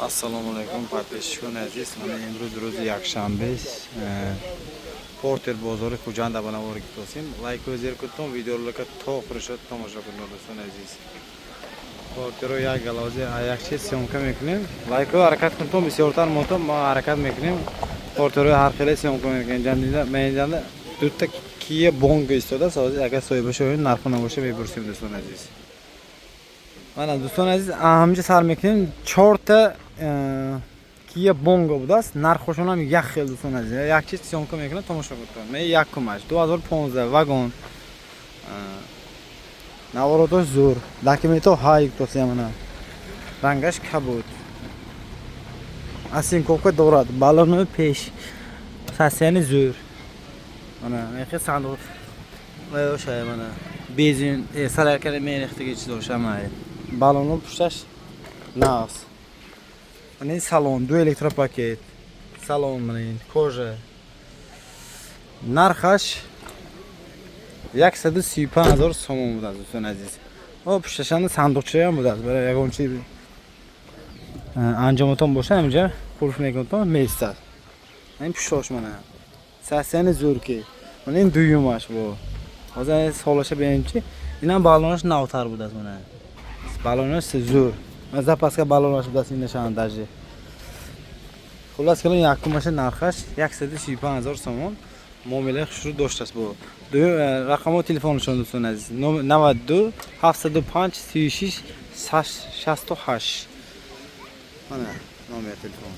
Ассалому алайкум, подписчикони азиз. Мана имрӯз рӯзи якшанбе, Портер бозори Хуҷанда ба навор гирифтосем. Лайкҳои зер кунтон, видеоролика то охирашо тамошо кунед, дӯстони азиз. Портеро як галози як чиз съёмка мекунем. Лайкҳои ҳаракат кунтон, бисёртар монтон, мо ҳаракат мекунем. Портерои ҳар хеле съёмка мекунем. Ҷандида менҷанда дута Кия Бонго истодааст. Ҳозир агар соҳибашо нарху набоша мепурсем, дӯстони азиз. Мана, дӯстони азиз, ҳаминҷа сар мекунем. Чорта Кия Бонго будааст, нархошонам як хел, дӯстони азиз. Як чиз съёмка мекунам, тамошо кунед. Ме якумаш 2015, вагон, наворотош зӯр, документҳо ҳай тосиямана, рангаш кабуд, оцинковка дорад, баллонои пеш состояни зӯр. Мана мехе сандуқ ошая, мана бензин соляркари мерехтаги чизоша, май баллоно пушташ нағз. Мана ин салон, ду электропакет, салон, мана ин кожа. Нархаш 135 000 сомон будааст, дӯстони азиз. О, пушташанда сандуқчаам будааст, барои ягон чи анҷомотон боша, ҳаминҷа қулф мекунтон, меистад. Ин пуштош, мана, состояни зӯр ки. Мана ин дуюмаш бо ҳозир солаша бинем чи. Инам баллонаш навтар будааст, мана баллонаш зӯр, запаска баллонаш будааст инашам даже. Хуллас калом, якумаша нархаш 135 000 сомон, муомилаи хушрӯ доштааст. Бо дуюм рақамҳои телефонашон, дӯстони азиз: 92 705 36 68. Мана номер телефон.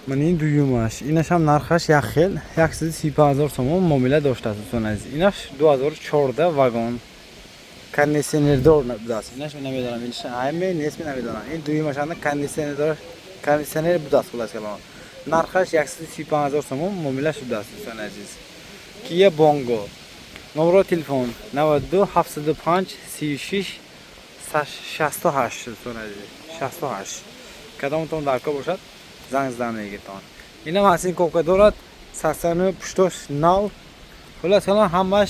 Мана ин дуюмаш, инашам нархаш як хел, 135 000 сомон, муомила доштааст, дӯстони азиз. Инаш 2014, вагон, кондитсионердор будааст. Инаш намедонам, инаш ҳаме нест, намедонам. Ин дуюмашанда кондитсионердор, кондитсионер будааст. Хуллас калом, нархаш 135 000 сомон, муомила шудааст, дӯстони азиз. Кия Бонго, номеро телефон 92 705 36 68, дӯстони азиз, 68. Кадомтон даркор бошад, занг задан мегиртон. Инам оцинковка дорад, состояни пуштош нав. Хуллас калом, ҳамаш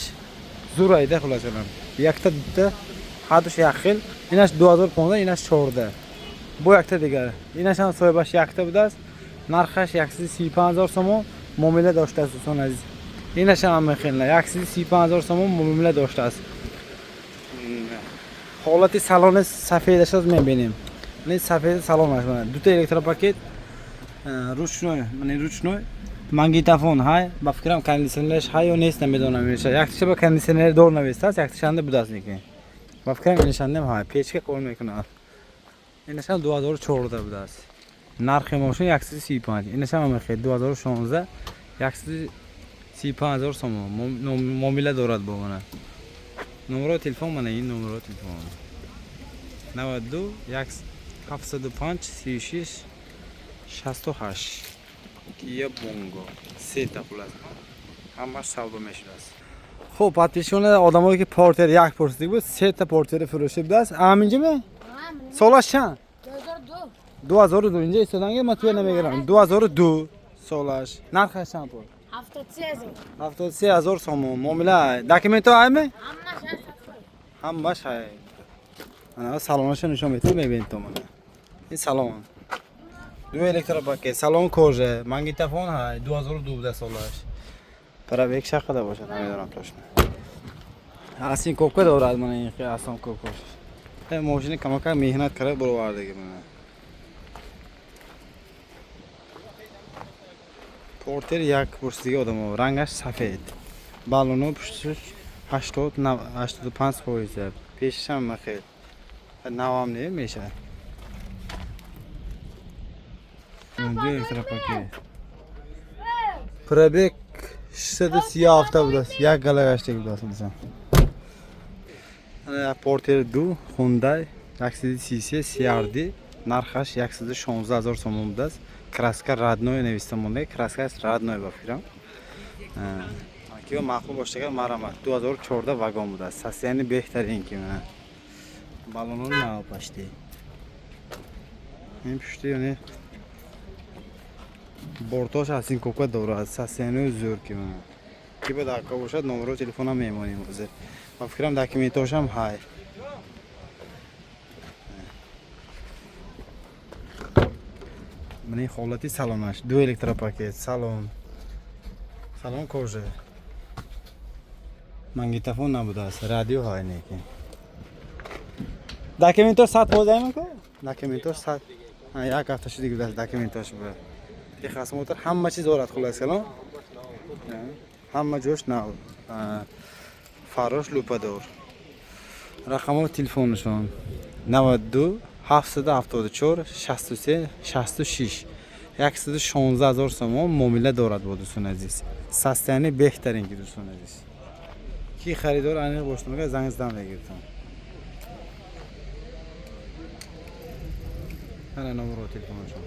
зур айда. Хуллас калом, якта дута ҳардуш як хел. Инаш 2015, инаш 14. Бо якта дигар, инашам соҳибаш якта будааст, нархаш 135 000 сомон, муомила доштааст, дӯстони азиз. Инашам ҳама хел, 135 000 сомон, муомила доштааст. Ҳолати салони сафедаш мебинем. Ин сафеди салонаш, мана дута электропакет, ручной, мана ручной, магнитофон ҳай. Ба фикрам, кондитсионераш ҳай ё нест, намедонам. Инаша якташа ба кондитсионер дор навистааст, якташанда будааст, лекин ба фикрам, инашандам ҳай, печка кор мекунад. Инашам 2014 будааст, нархи мошин 135. Инашам ҳама хел, 2016, 135 000 сомон, муомила дорад. Бо мана номерои телефон, мана ин номерои телефон: 92 705 36 68. Кия Бонго сета. Хуллас, ҳамаш савдо мешудааст. Хуб, подписчиконе, одамое ки Портер як пурсидик буд, сета Портери фурӯшӣ будааст. Ҳаминҷа ме солаш чанд? 2002. Инҷа истоданги ма туя намегирам. 2002 солаш, нархаш чанд пул? 73 000 сомон, муомила. Документҳо ҳайме, ҳамаш ҳай. Ана салонаша нишон метавон, мебинед то. Мана ин салон, ду электропакет, салон кожа, магнитофон ҳай. 2002 буда солаш, пробег чақадар бошад, намедонам точно. Оцинковка дорад, мана ин оцинковка. Мошини камакак меҳнат карда буровардаги. Мана Портер як пурсидиги одамо, рангаш сафед, баллоно пушташ 80, 85%, пешашам махел навам не мешавад. Ду электропакет, пробег 637 будааст, як гала гаштаги будааст десам. Портер ду, Хундай, 133 CRD, нархаш 116 000 сомон будааст. Краска родной нависта монда, краскаш родной, ба фикрам. Киё маъқул боштагар, марҳамат. 2014, вагон будааст, состояни беҳтарин ки. Мана баллоно нав пашти, ин пушти ёне бортош оцинковка дорад, состоянию зӯр ки. Мана ки ба даркор бошад, номеро телефонам мемонем ҳозир. Ба фикрам, документошам ҳай. Мана ин ҳолати салонаш. Ду электропакет, салон. Салон кожа. Магнитофон набудааст, радио ҳай неки. Документош 100% аймаку? Документош 100. Ҳа, як ҳафта шуди будааст документош буда. Техосмотр ҳама чиз дорад, хулас калом. Ҳама ҷош нав. Фарош лупадор. Рақамҳои телефонашон 92 774 63 66. 116 ҳазор сомон муомила дорад бо дӯстони азиз. Состояние беҳтарин ки, дӯстони азиз. Ки харидор аниқ бошад, мега занг задан мегиртам. Ана номеро телефонашон.